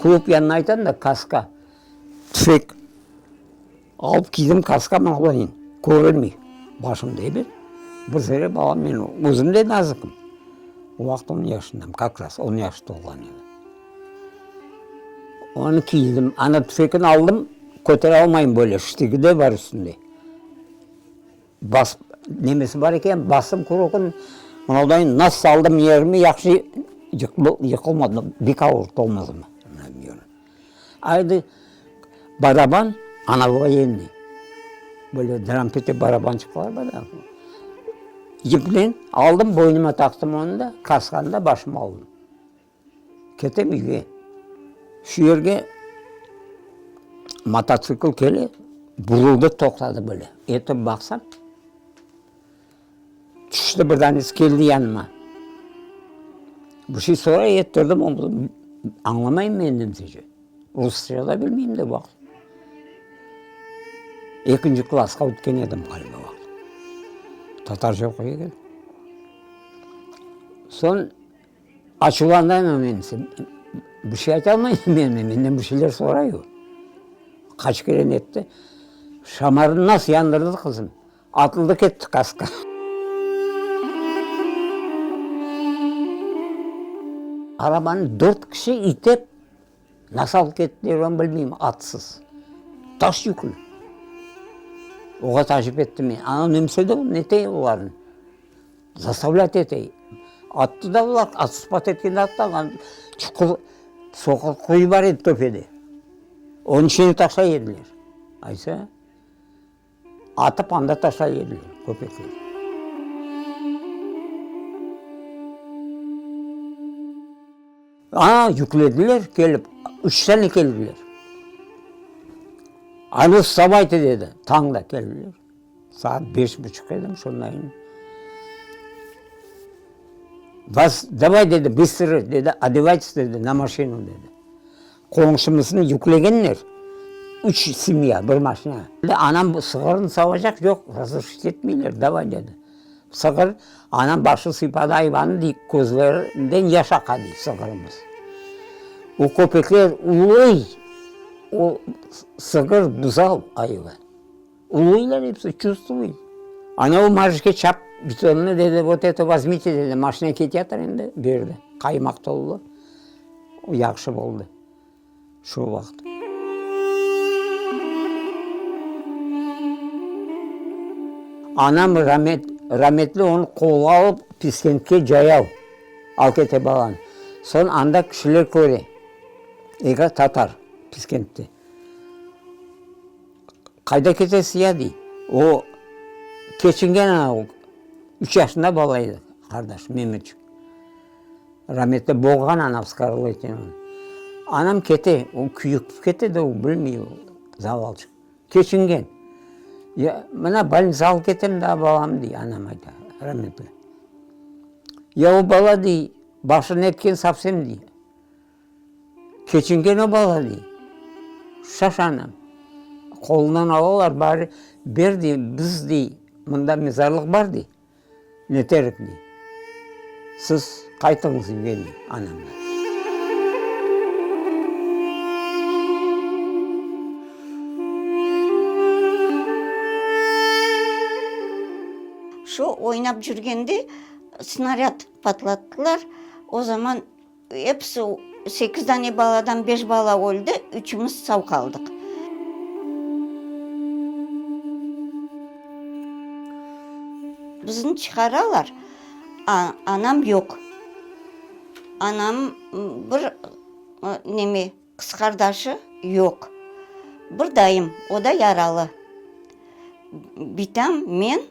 Klub yanına aytam da, kaska, tüfek alıp kiydim, kaska mına körülmey başımda, ebet. Bir zere balam, men özüm de nazikim. O vaqıt on yaşındam, kak raz on yaş tolğan edi. Onı kiydim, ana tüfekni aldım, kötere almayım böyle, ştigi de bar üstünde. Bas, nemesi bar eken, bastım kurokın, mınavdayın nas saldım yerime, yahşı yıqılmadım, bek ağır tolmadım. Aydı, baraban, ana voyennıy, böyle drampette barabançıqlar bar da, yipnen aldım, boynuma taqtım onı da, kaskanı da başıma aldım. Ketem üyge. Şu yerge mototsikl kele, buruldı, toqtadı böyle. Etip baqsam, tüşti bir danesi, keldi yanıma. Bir şey soray, ettirdim, añlamayım men nemsece. Rusça da bilmeyim de o vaqıt. Ekinci klassqa ötken edim ğaliba o vaqıt. Tatarca oquy eken. Soñ Açuvlanayım men, bir şey aytalmayım men, menden bir şeyler soray o. Qaç kere netti, şamarını nasıl yandırdı qızım, atıldı ketti kaska. Arabanı dört kişi itep, nasıl alıp kettiler onı bilmeyim, atsız, taş yüklü. Oğa tacip ettim men, ana nemse de nete olarnı. Zastavlât ete. Attı da olar, atıspat etkende attı, an çuqur, soqur quyu bar edi töpede. Onıñ içine taşlay ediler. Aysa, atıp anda taşlay ediler köpekler. A, yüklediler kelip, üç sene keldiler. A nu, vstavayte, dedi, tañda keldiler. Saat beş buçuq edim, şondayın. Vas, davay, dedi, bıstro, dedi, odevaytes, dedi, na maşinu, dedi. Qoñşumıznı yüklegenler, üç semya, bir maşina. Anam sığırnı savacaq, yoq, razrışit etmeyler, davay, dedi. Sığır, anam başı sıypadı ayvanı, dey, közlerinden yaş aqa, dey, sığırımız. O köpekler uluy, o sığır, buzav ayvan. Uluylar episi, çuvstvuy. Ana o marjke çap bitonnı dedi, vot eto vozmite dedi, maşina keteyatır endi, berdi. Qaymaq tolu, o yahşı boldı şu vaqıt. Anam ramet, rametli onı qolğa alıp Piskentke cayav alıp kete balanı. Soñ anda kişiler köre, eki tatar Piskentte. Qayda ketesiz ya, dey. O, keçingen ana, o, üç yaşında bala edi, qardaş, Memetçik. Rametli boğğan anam skarleten onı. Anam kete, o küyük kete de, o bilmey, o zavalçıq. Keçingen. Ya, mına bolnitsa alıp ketem daa balamnı, dey, anam ayta, rametli. Ya o bala, dey, başı netken sovsem, dey. Keçingen o bala, dey. Şaş anam. Qolundan alalar, bari ber, dey, biz, dey, mında mezarlıq bar, dey, neterik, dey. Siz qaytıñız evge, dey anamğa. Şu oynap cürgende snarâd patlattılar, o zaman Episi, sekiz dane baladan beş bala öldi, üçümiz sav qaldıq. Bizni çıqaralar, a, anam yoq. Anam bir, neme, qız qardaşı yoq. Bir dayım, o da yaralı. Bitam, men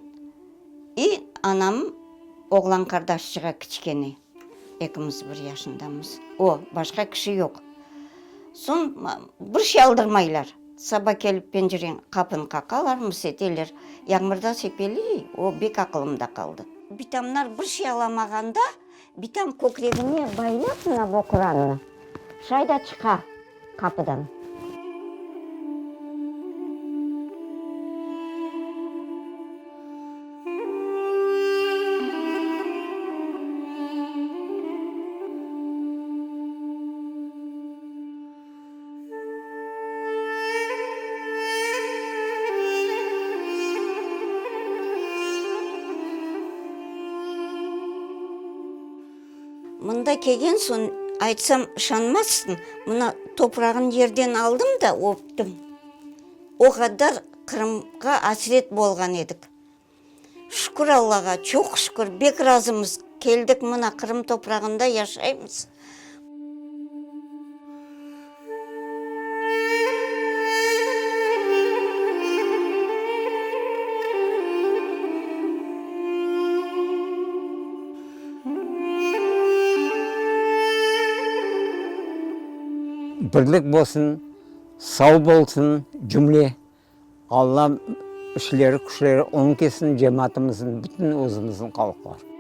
i anam oğlan qardaşçığa kiçkene. Ekimiz bir yaşındamız. O, başqa kişi yoq. Soñ bir şey aldırmaylar. Saba kelip pencereñ, qapını qaqalar, mıseteler. Yağmurda sepeley, o bek aqılımda qaldı. Bitamlar bir şey alamağanda, bitam kökregine baylap mına bu Qurannı, şay da çıqa qapıdan. Mında kelgen soñ, aytsam, işanmazsıñ, mına toprağın yerden aldım da öptim. O qadar Qırımğa asret bolğan edik. Şükür Allağa, çoq şükür, bek razımız, keldik mına Qırım toprağında yaşaymız. Birlik bolsun, sau bolsun cümle Alla işleri, küçleri oñ ketsin cemaatımıznıñ, bütün özümizniñ halqlar.